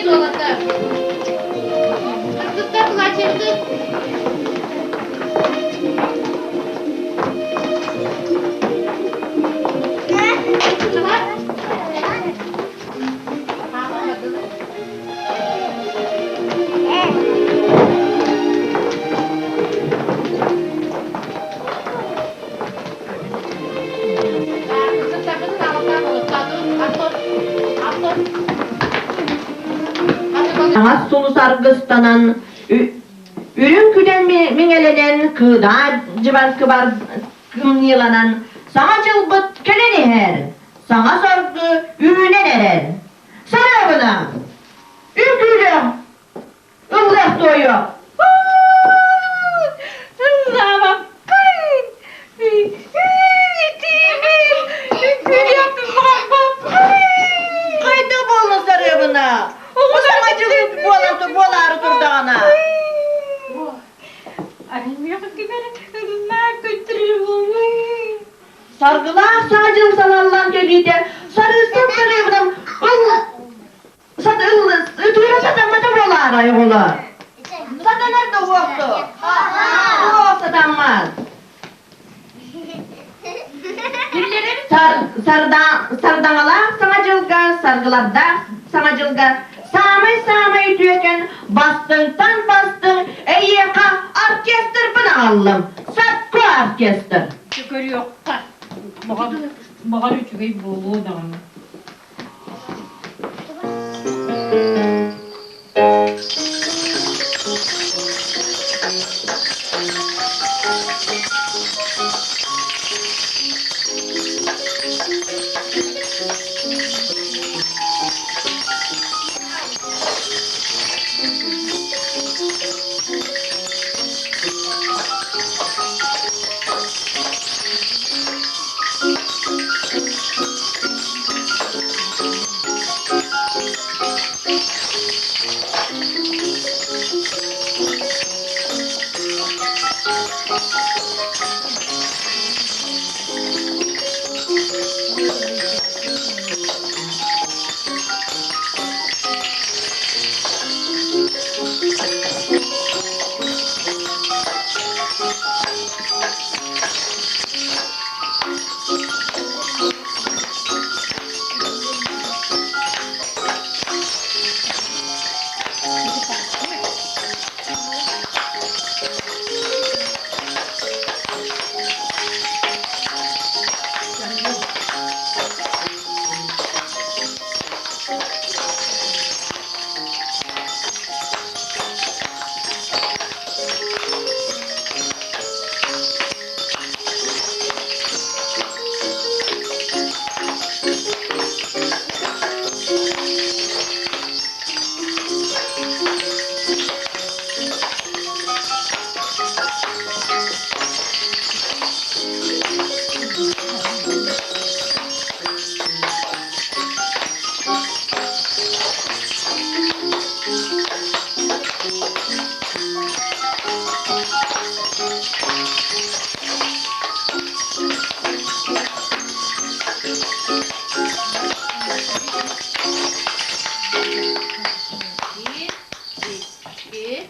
уолаттар. Кыргыттар платьебытын. Таҥас сулус аргыстанан, үрүҥ күдэн миҥэлэнэн, кыыдаа дьыбар кыбар кымньыыланан, саҥа дьылбыт кэлэн иһэр, саҥа соргу үүнэн эрэр. Сарыабына, үҥкүүлүөх, ыллыах туойуох. Ыллаабаппын! Итиибин! Үҥкүүлүөхпүн баҕарбаппын! Хайда буолла Сарыабына? Бу саҥа дьыл буолан буолаары турдаҕына. Саргылаах саҥа дьыл салаллан кэлиитэ сарыыстан сарыабынан ыл сат ыл ытыыра сатаммата буолаарай оҕолор? Сатанар да уохту? Суох сатаммат. Сардаҥалаах Саҥа дьылга, саргылардаах Саҥа дьылга саамай-саамай үтүөкэн, бастыҥтан бастыҥ эйиэхэ оркестрбын аҕаллым. Сакко оркестр. Көрүөххэ. Баҕар үчүгэй буолуо даҕаны. Биир, икки,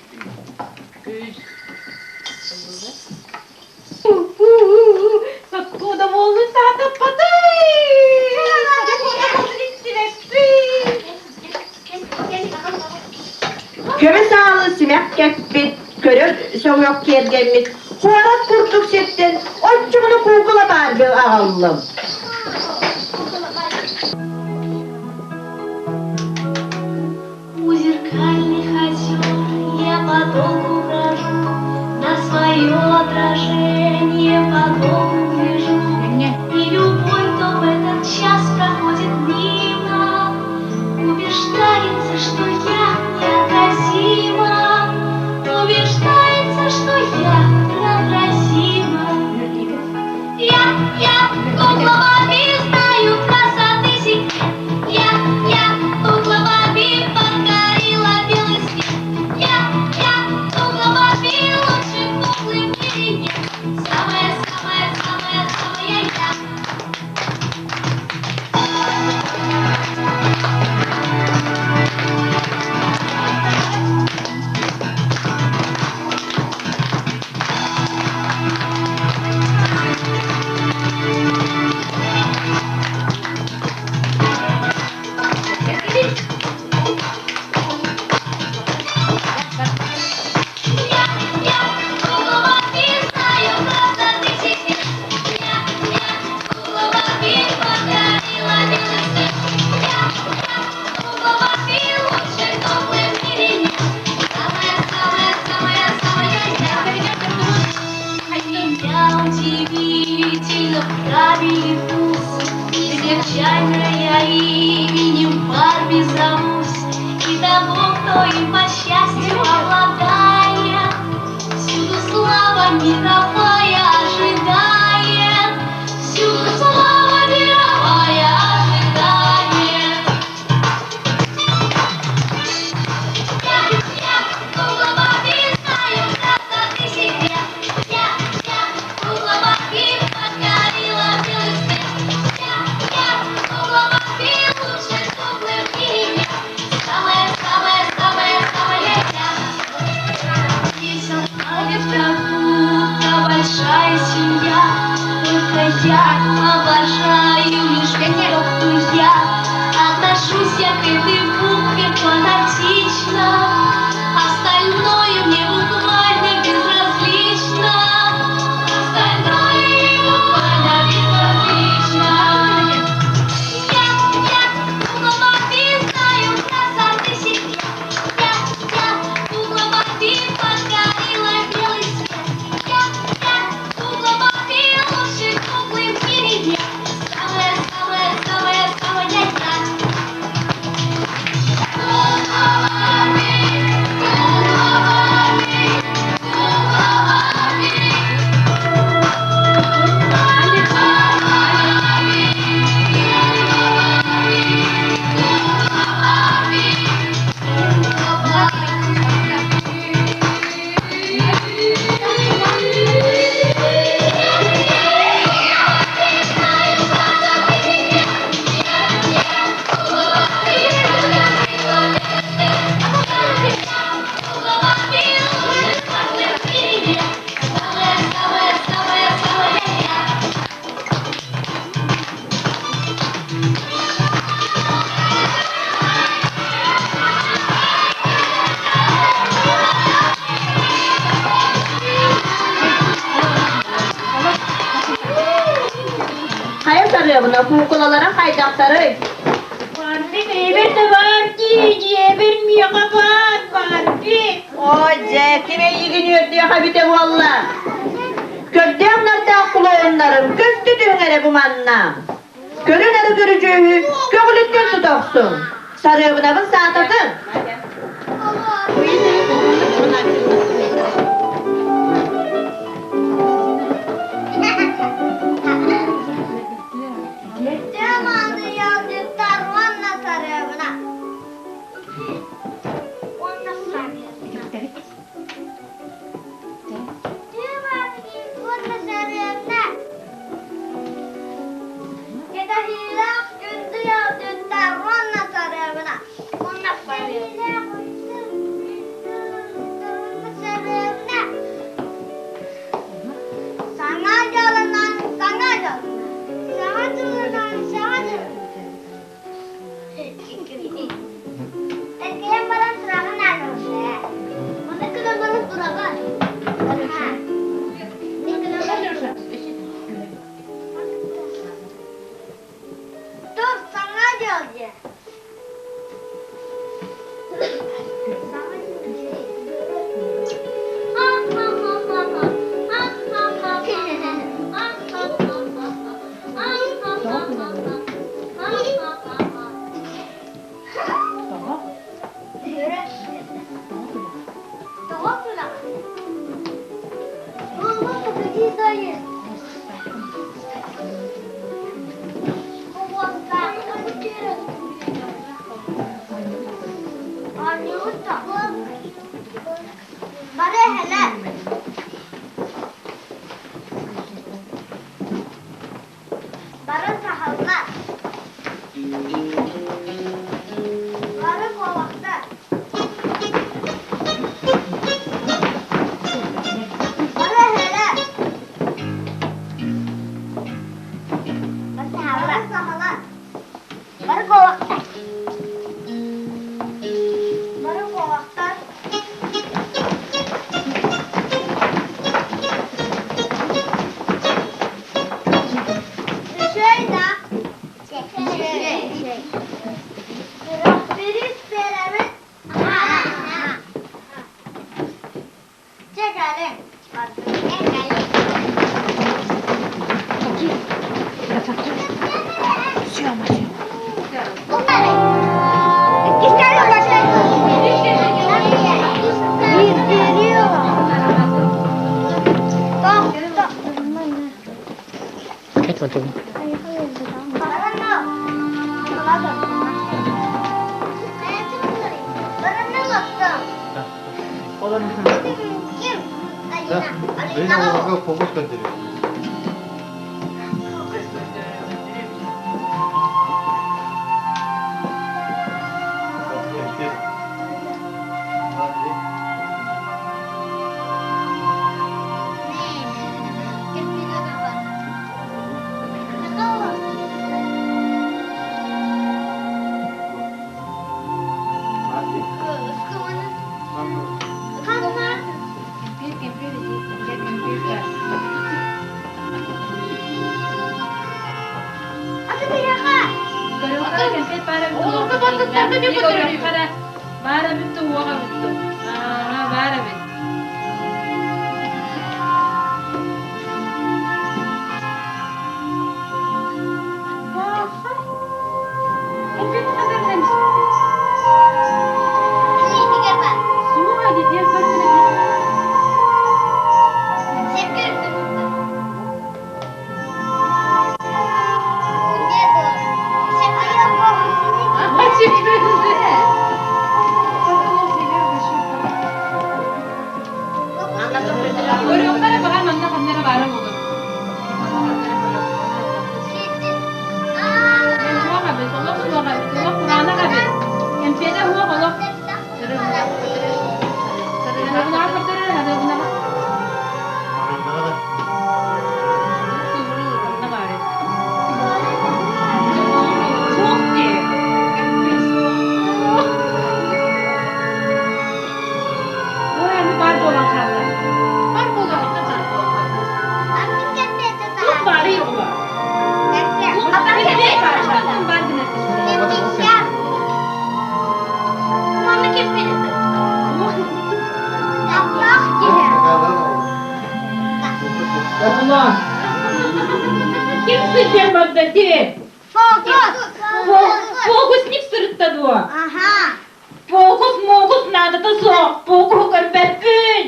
үс. Соккуда буоллун саатаппатый! Көмүс аалы симэх кэппит, көрөр сөҥөх киэргэммит, куорат курдук сиртэн оччоҕуна куукула баарга аҕаллым. У зеркальных озер я подолгу брожу, На свое отражение подолгу гляжу. И любой, кто в этот час проходит мимо, Убеждается, что я неотразима, Убеждается, что я неотразима. Я, кукла. Я именем Барби зовусь, И того, кто им по счастью обладает, Всюду слава мировая ожидает, Всюду слава мировая ожидает. Я, кукла Барби, знаю красоты секрет. Я, кукла Барби, покорила белый свет. Я, кукла Барби, лучшей куклы в мире нет. Самая, самая, самая, самая я. Весь алфавит как будто большая семья. Только я обожаю лишь буковку Я. Отношусь я к этой букве фанатично. Остальное мне буквально безразлично. Остальное мне буквально безразлично. Я, кукла Барби, знаю красоты секрет. Я, кукла Барби, покорила белый свет. Я, кукла Барби, лучшей куклы в мире нет. Самая, самая, самая, самая я. Кукла Барби, кукла Барби, кукла Барби. Кукла Барби, кукла Барби, кукла Барби, Самая-самая-самая-самая я. Хайа сарыабына куукулалара хайдахтарый? Барби бэйбэр да баар дии, дьиэбэр миэхэ баар, Барби. Оо дьэ, ким эйигин үөрдүөх эбитэ буолла? Көрдөөх нардаах кулуоннарым көстө түһүҥ эрэ бу манна. Көрүн эрэ көрүдьүөһү көҕүлүттэн тута охсуҥ. Сарыабынабын саататын. Саҥа дьолунан саҥа дьол, саҥа дьылынан саҥа дьыл. Эркийэн баран тураҕын аалаллар. Маны гынан баран тураҕын. Тур саҥа дьыл диэн. Бары эһэлэр. Бары сахаллар. Бары куобахтар. Бары эһэлэр. Бары сахалар. Бары куобахтар. Бары куобахтар. Үчүгэй да? Үчүгэй. Бириис биэрэбит. Чэ кэлиҥ. Ким сылдьар манна Фокусник сырытта дуо? Фокус-мокус наадата суох, фокуһу көрбөппүн.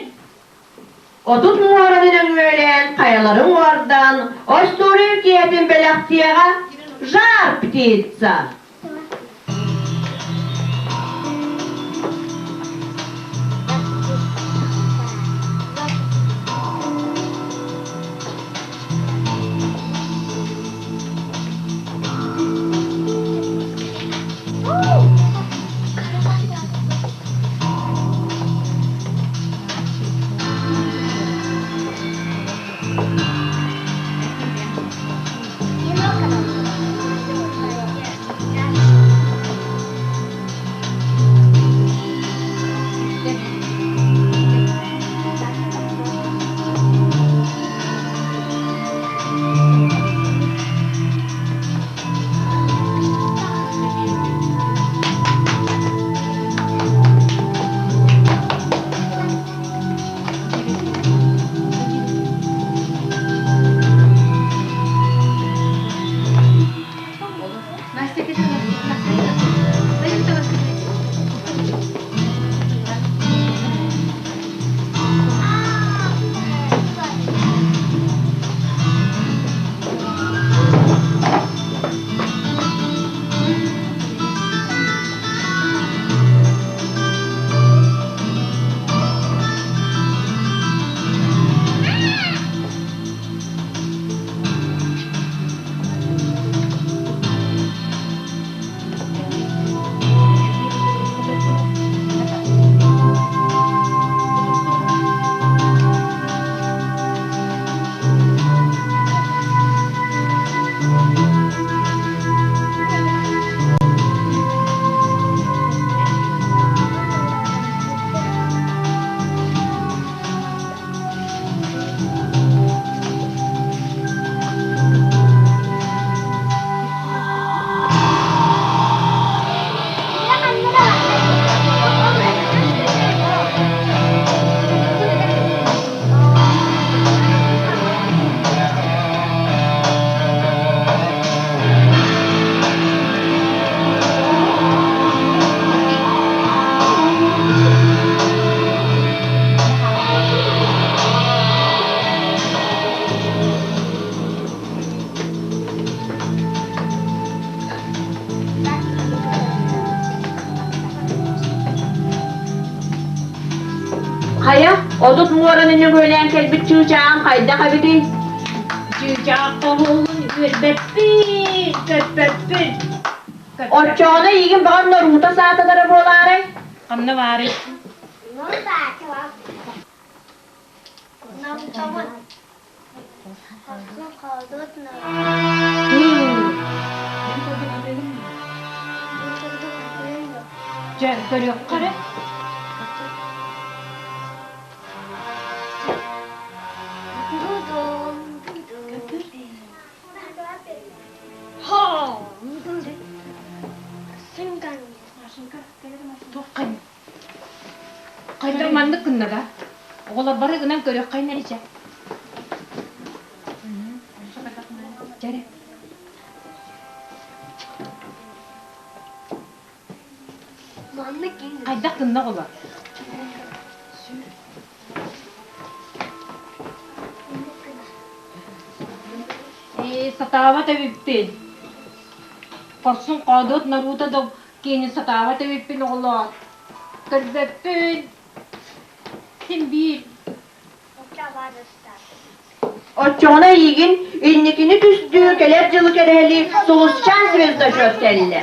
Отут муораны нөҥүөлээн, хайаларын уордан, остуоруйа киэһэтин бэлэхтиэҕэ «Жар птица». Хайа, 30 муораны нөҥүөлээн кэлбит чыычааҕым хайдах эбитий? Чыычаах хоһуунун үөрбэппин, көппөппүн. Оччоҕуна эйигин баҕар норута саататара буолаарай? Ханна баарый? Дьэ, көрүөххэ эрэ. Хайдах маннык гынна да? Оҕолор бары гынан көрүөххэйин эричэ. Дьэрэ. Хайдах гынна оҕолор? Ээ, сатаабат эбиппин. Хорсун хоодуот норута да киэнин сатаабат эбиппин оҕолоор. Көрбөппүн. Син биир. Оччоҕуна эйигин инникини түстүү кэлэр дьылы кэрэһэлии Сулусчаан звездочет кэллэ.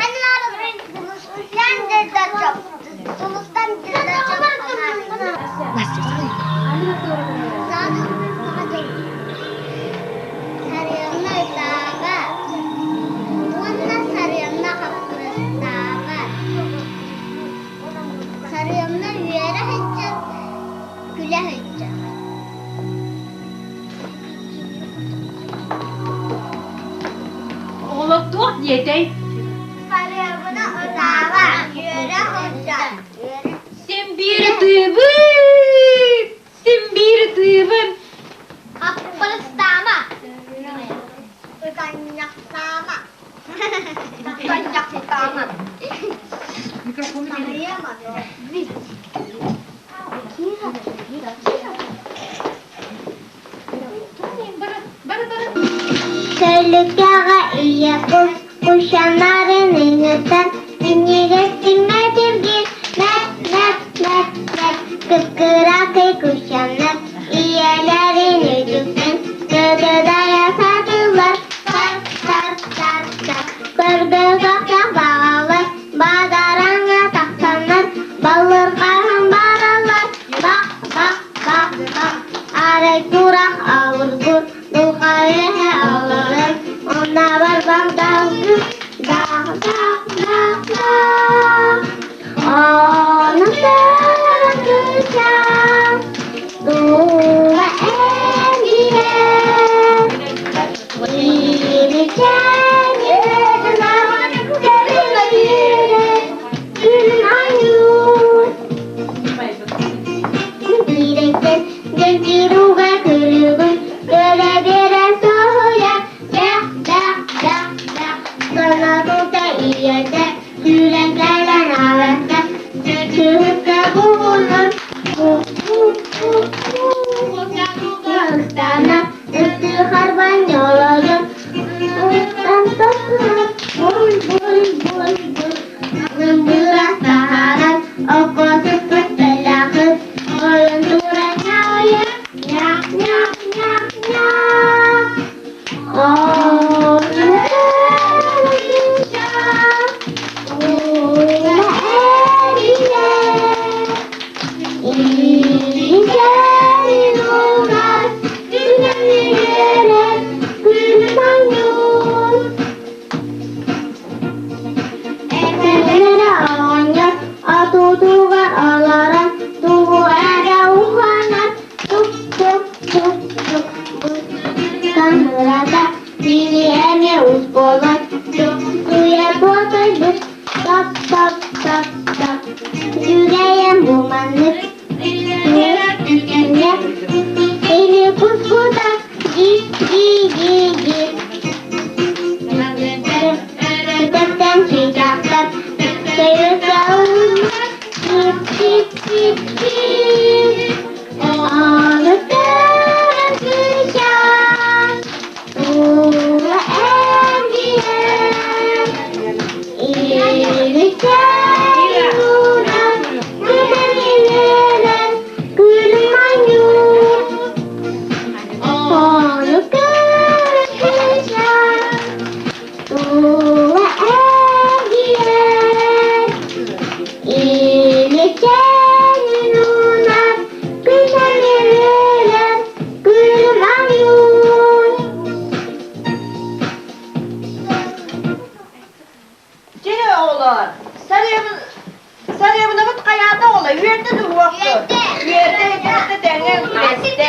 Сарыамна үөрэ сылдьар, күлэ сылдьар. Оҕолор туох диэтэй? Сарыабына ытаaba, үөрэ сылдьар. Син биир ытыыбын! Син биир ытыыбын! Хаппырыстаама. Ытанньахтаама. Ытанньахтаама. Сөлүкэҕэ ийэ кус кущанарын ыҥыртан минньигэс тиҥмэтиргин мэт мэт мэт мэт кып-кыракый кущаннар ийэлэрин үтүктэн кытыдайа сатыыллар тар тар тар тар көрбөтөхтөх баҕалар бадараҥҥа тахсаннар баллырҕаһан бараллар бах бах бах бах арай курах алыргыр дулҕа үөһэ алларар оннооҕор багдалгыр дах дах дах дах Ону кыычаах тула эргийэр Отутугар олорон тугу эрэ уһанар тук-тук-тук-тук Камерата кини эмиэ ус буолан туйа буотайбыт топ-топ-топ-топ Үрэйэм бу маннык Или кускута ди-ди-ди-ди Түтэктэн чыычаахтар Күлүм Чэ оҕолоор, сарыабынабыт хайаата оҕолор, үөрдэ дуһуохтун. Үөрдэ, үөрдэ тэҥҥэ үктэстэ.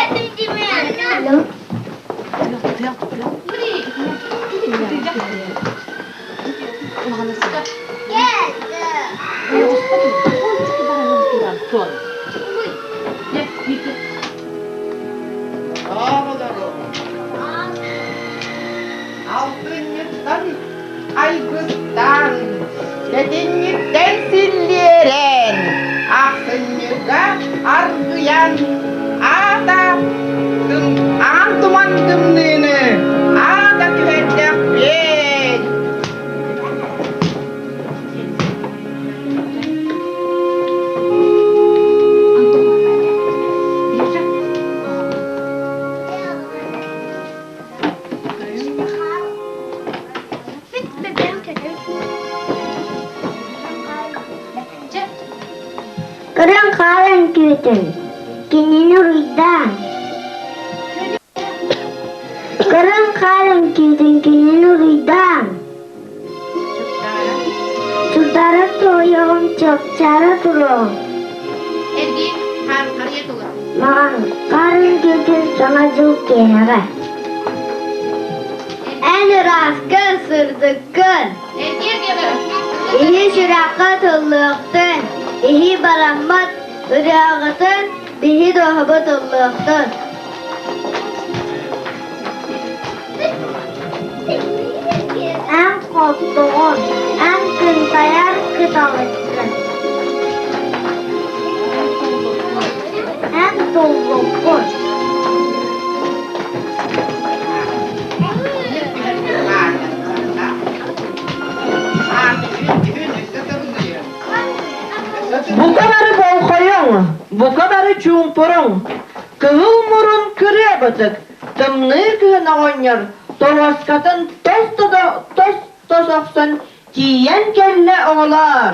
Алтынньыттан айгыстаан, сэтинньиттэн силлиэрэн, ахсынньыга аргыйан, аата аан туман тымныыны аата түһэрдэхпиэн. Көрөн хаалан күүтүн, кинини уруйдаан. Көрөн хаалан күүтүн, кинини уруйдаан. Чурдара туойуоҕум, чопчаара туруоҕум. Маҕан харын күүтүн саҥа дьыл киэһэҕэ. Эн ырааскын, сырдыккын, иһи сүрэххэ тыллыахтын, иһи бараммат ырыаҕытын биһи дууһабыт ыллыахтын. Эн хоттоҕун, эн кынтайар кыталыккын, эн туллуккун. Бука бары болхойуҥ, бука бары чуумпуруҥ, кыһыл мурун кырыа бытык, тымныы кыһын оҕонньор торуоскатын тос-тос охсон тиийэн кэллэ оҕолоор.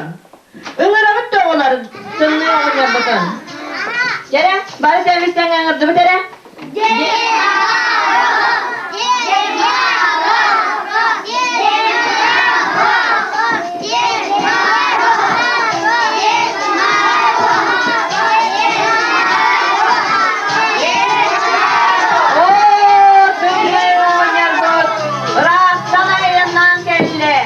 Ыҥырабыт да оҕолор тымныы оҕонньорбутун. Дьэрэ, бары тэбис-тэҥ ыҥырдыбыт эрэ. Оо, тымныы оҕонньорбут ыраахтан айаннаан кэллэ.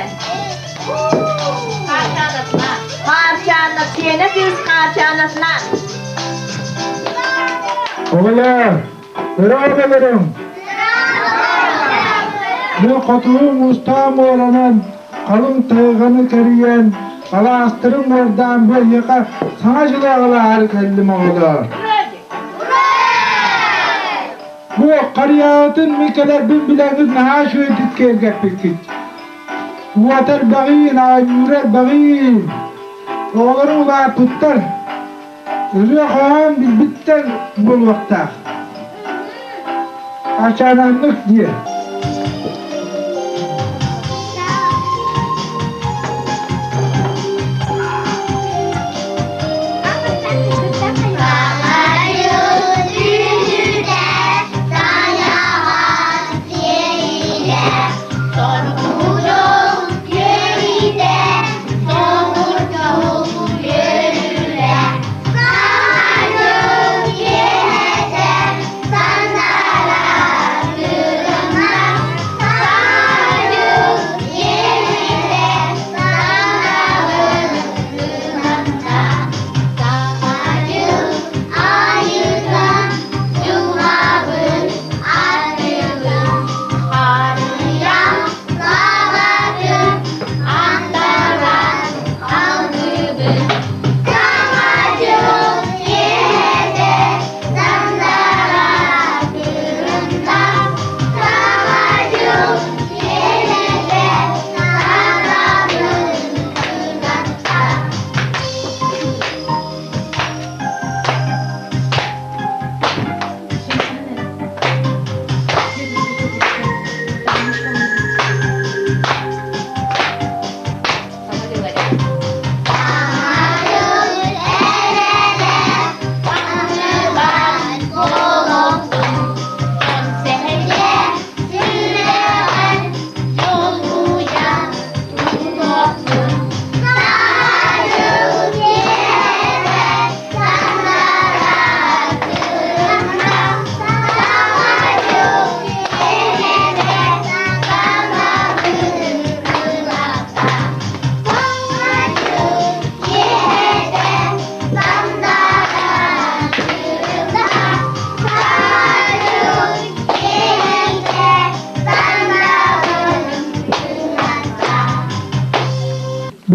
Хаарчаана, сиэнэ кыыс Хаарчаанатынан. Оҕолоор, ыраах олоруҥ! Бу хотугу муустаах муоранан, халыҥ тайҕаны кэрийэн, алаастарын уордаан бу эһиэхэ Саҥа дьылы аҕалаары кэллим оҕолоор. Бу харыйаҕытын мин кэлэрбин билэҥҥит наһаа үчүгэйдик киэргэппиккит. Уота элбэҕиин, оонньуура элбэҕиин. Оҕолору улааппыттар, ырыа-хоһоон билбиттэр буолуохтаах. Ачаананнык диэн.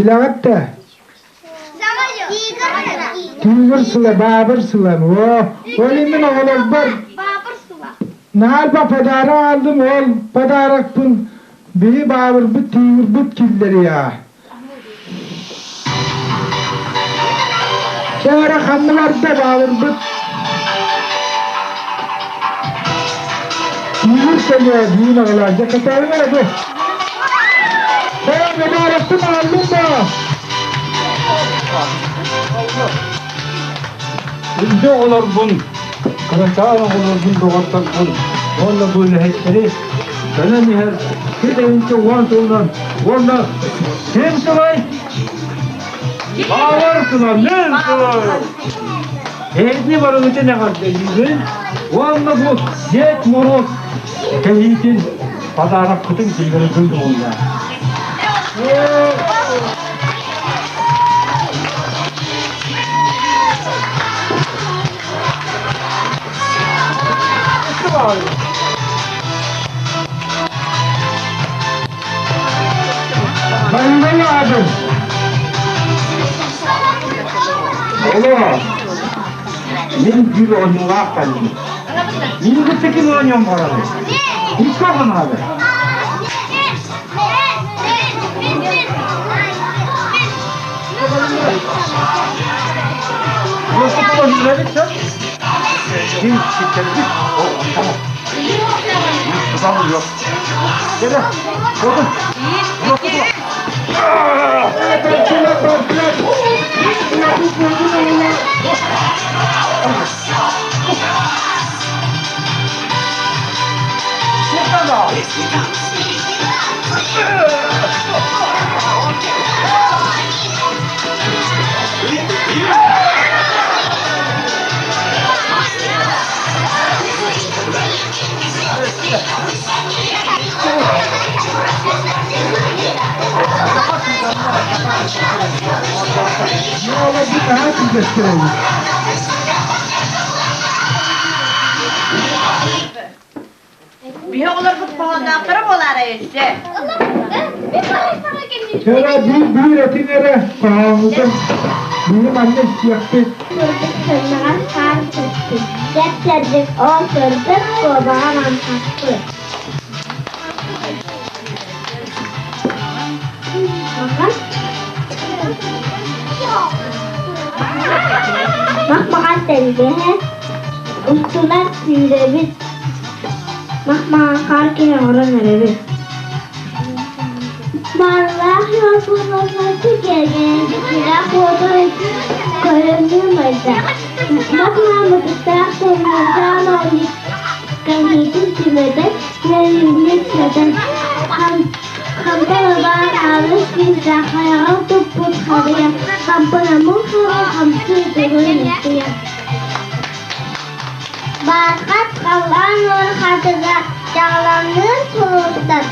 Билэҕит да? Тигр сыла, баабыр сыла. О, ол мин оҕолорбор наһаа подарок алдым, ол подарокпын биһи баабырбыт, тигрбит киллэриэ. Чэ ханна барда баабырбыт? Тигр кэлиэ, биин оҕолоор, дьэ кэтэһиҥ эрэ бу. Чэ, подарокпын аҕаллым да. Күндү оҕолорбун, кырачаан оҕолорбун, доҕотторбун уонна бу үлэһиттэри кэлэн иһэр 2010 сылынан уонна ким сылай? Баалар сыла, мен сылай! Эһигини барыгытын эҕэрдэлиибин уонна бу Дед Мороз кэһиитин подароккытын киллэрэргин буолла. Байбал аадым. Олоо, мин биир оонньуулаах кэллим. Мин кытта ким оонньуон баҕарабын? Икки оҕонаабы. Оҕолорбут наһаа күүгэстэр эбит. Биһи оҕолорбут хоһоонноохторо буолаарай өссө? Чэ биир биир этиҥ эрэ хоһооҥҥутун биһи манна истиэхпит. Курдук сыннаҕас хаар түспүт, дэп-сэрдик ол сырдык куобаҕа маҥхаппыт. Мах-маҕан тэлгэһэ, устунан сүүрэбит, мах-маҕан хаар киһи оҥорон эрэбит. Маанылаах Йоосуновнарга кэргэнэ куотар көрөммүн барда. Мах-маамытыктаах томмордоон оонньуу кэһиитин түмэтэн, үөрүүнү үксэтэн, хампа лабаан аалыс күүстээх хайаҕа туппут харыйа, хампанаммын хаба хамсыы төгүрүн ыттыйа. Баархат халлаан уорҕатыгар дьаҕылаҥныыр сулустар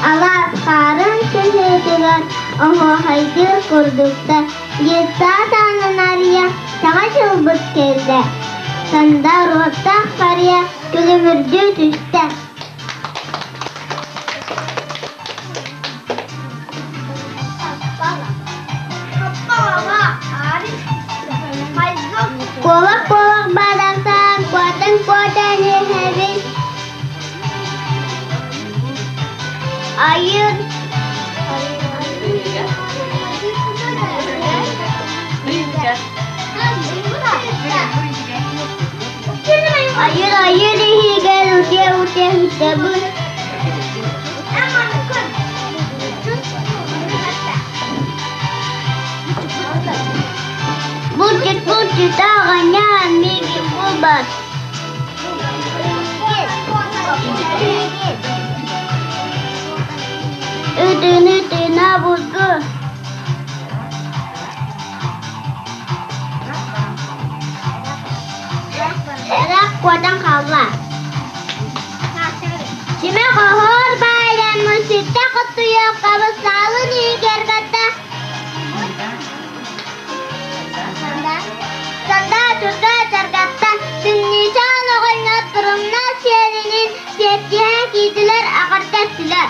алаас хаарын сыһыытыгар оһуохайдыыр курдуктар. Детсад аанын арыйа саҥа дьылбыт кэллэ. Сандал уоттаах харыйа күлүмүрдүү түстэ. Куолак-куолак бадарсан, куотан-куотан иһэбин. Айыр Айыр айыр иһигэр утуйа-утуйа сытабын. Булчут булчут аҕанньаан миигин булбат. Ытын ытына булгу. Эрэх куотан хаалла. Симэх оһуор баайламмыт ситтэ хотуйа хабысаалын иһигэр барда. Сандаа турда чаргатта, Түннүүчээн оҕонньор турумнас сиэринин сиэттиһэн киирдилэр, аҕырдаттылар.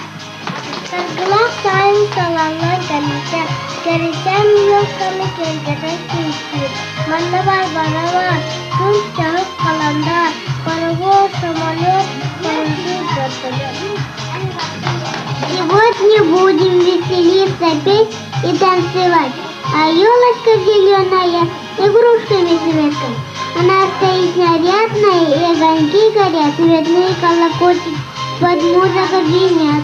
Саргылаах сайын салаллан кэлбитэ. Кэрэчээн елканы киэргэтэн киистиир. Манна Варвара баар, күн чаһы халандаар, паровоз, самолет, парашют, вертолет. Сегодня будем веселиться, петь и танцевать. А елочка зеленая игрушками сверкает. Она стоит нарядная, и огоньки горят, цветные колокольчики под музыку звенят.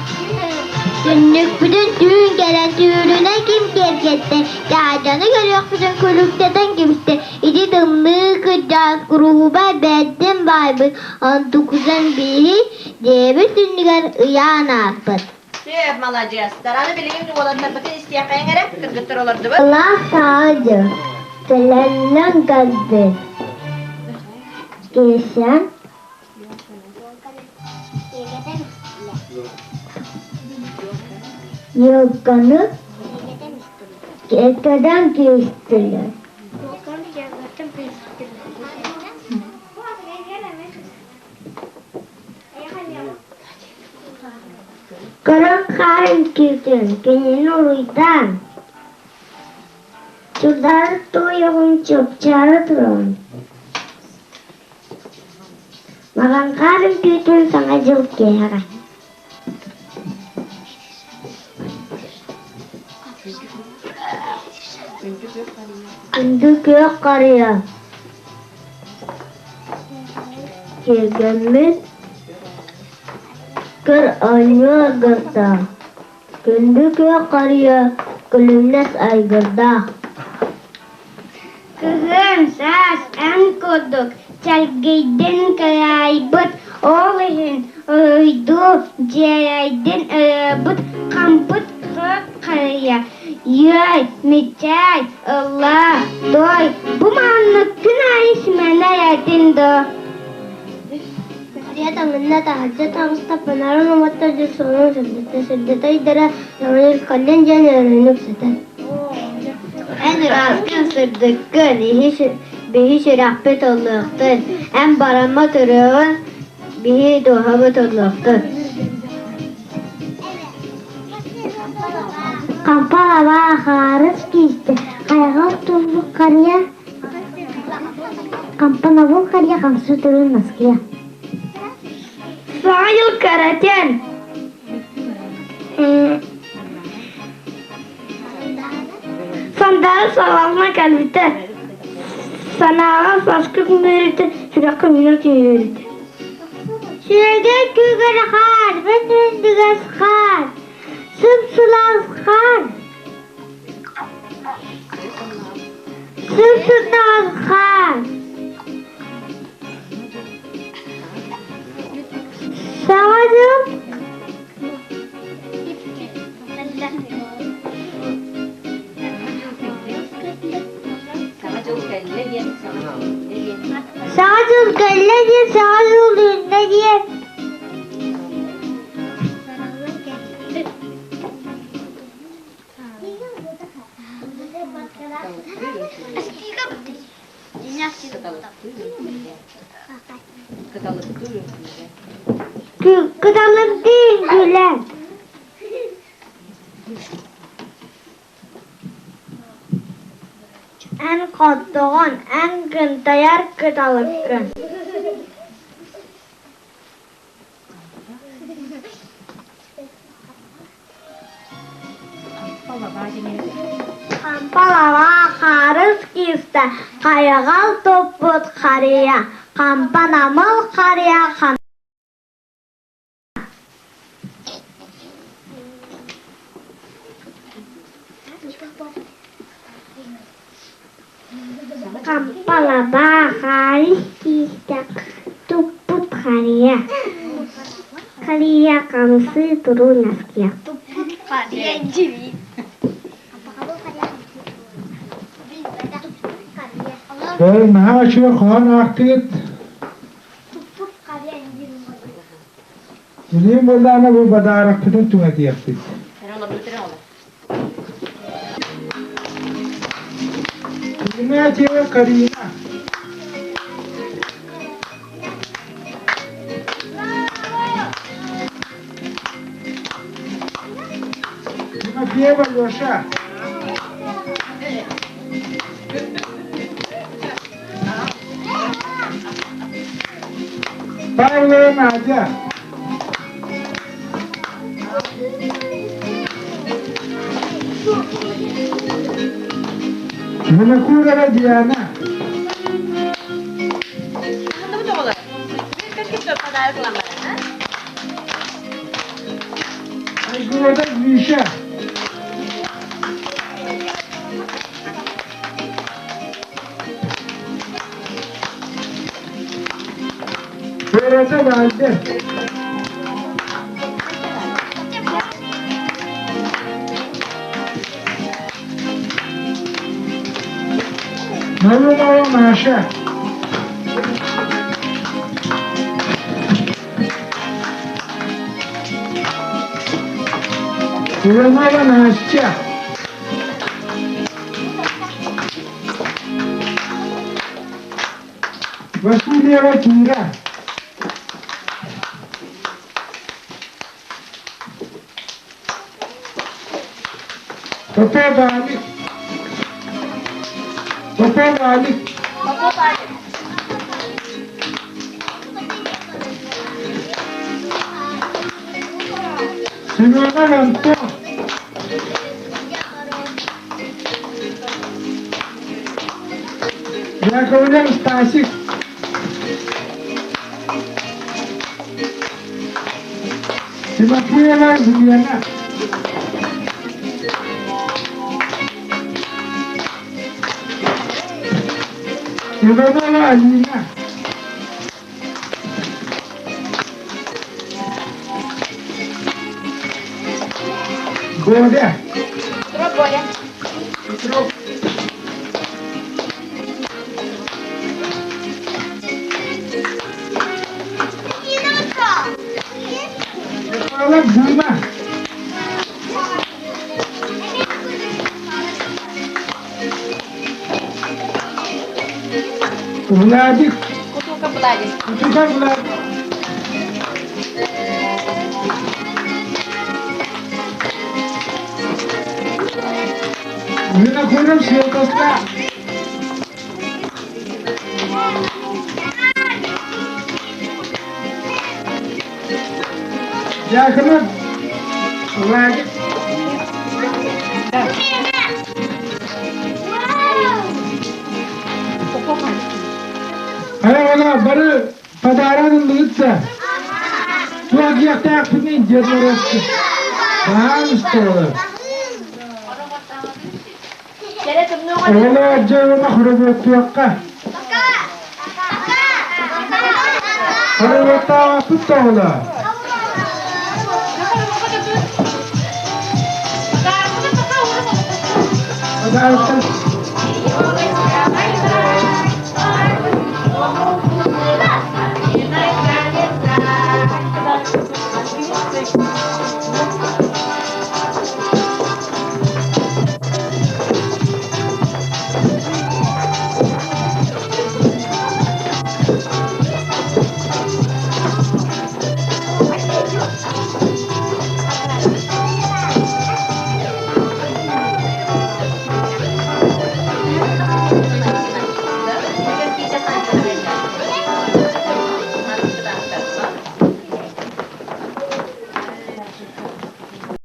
Түннүкпүтүн түүн кэлэн түүрүнэн ким киэргэттэ, дьаадьаны көрүөхпүтүн күлүктэтэн кибистэ, ити тымныы кырдьаҕас куруһуба бэрдин баайбыт, онтукутун биһи дьиэбит түннүгэр ыйаан ааспыт. Сүөп, маладьыастар. Аны билигин уолаттарбытын истиэххэйиҥ эрэ, кыргыттар олордубут. Лаах саадьы, кэлэллэн кэлбит. Киэсэ Елканы кэккэдэн киистилэр. Көрөн хаарын киирдин, кинини уруйдаан, Чурдаары туойуоҕуҥ чыпчаара туруоҕун Маҕаҥхаар үҥкүүтүн Саҥа дьыл киэһэҕэ Күндү күөх харыйа Киэргэммит көр оонньуу аргыстаах Күндү күөх харыйа күлүмнэс айгырдаах Кыһын, саас эн курдук чэлгийдин кыайбыт, ол иһин уруйдуу дьиэрэйдин ырыабыт хампыт күөх харыйа Үөй, мичээй, ыллаа, туой, бу маннык күн аайы симэнэр этин дуо? Харыйа таҥынна таһырдьа таҕыста, панарын уматта дьэ суолун сырдатта, сырдата ыйдара Саҥа кэллин диэн өрүнүк үксэтэр. Эн ырааскын, сырдыккын, биһи сүрэхпит ыллыахтын, эн бараммат ырыаҕын, биһи дууһабыт ыллыахтын. Хампалаба хаарыс киистэ, хайаҕа турбут харыйа, хампанабыл харыйа хамсыы турун наскыйа. Саҥа дьыл кэрэтин! Сандаара салалла кэлбитэ, санааҕа саскы күннэритэ, сүрэххэ үүнэр түһүөрүтэ. Сүөгэй күүгэрэ хаар, бэт үрдүгэс хаар, сып-сылаас хаар, сып-сымнаҕас хаар. Саҥа дьыл Саҥа дьыл кэллэ диэн, саҥа дьыл үүннэ диэн. Кыталыктыын күлэн Эн хотоҕун, эн кынтайар кыталыккын Хампалаба хаарыс киистэ, хайаҕал туппут харыйа, хампа намыл харыйа Хампалаба хаарыс киистэ, туппут харыйа, харыйа хамсыы туруу наскыйа. Эй, наһаа үчүгэй хоһоон аахтыгыт. Билигин буоллаҕына бу бадааракпытын түҥэтиэхпит. Игнатьева Карина. Тимофеева Леша. Павлова Надя. Винокурова Диана. Айгулата Гриша. Бөрөтө баайды. Наумова Маша. Иванова Настя. Васильева Кира. Попов Алик. Попов Алик. Попов Алик. Семенов Антон. Яковлев Стасик. Тимофеева Елена. Иванова Алина. Голя. Петров Голя. Петров. Михайлов Дима. Владик. Кутука Владик. Кутука Владик. Винокуров Святослав. Дьаакынап Владик. Хайа она бары подаран ыллыгытса. Туох диэхтээхпиний диэн барыахчы. Баһаалыста Оҕолоор дьэ хоробуоттуохха. Хоробуоттаабаппыт да оҕолоор. Подароктар.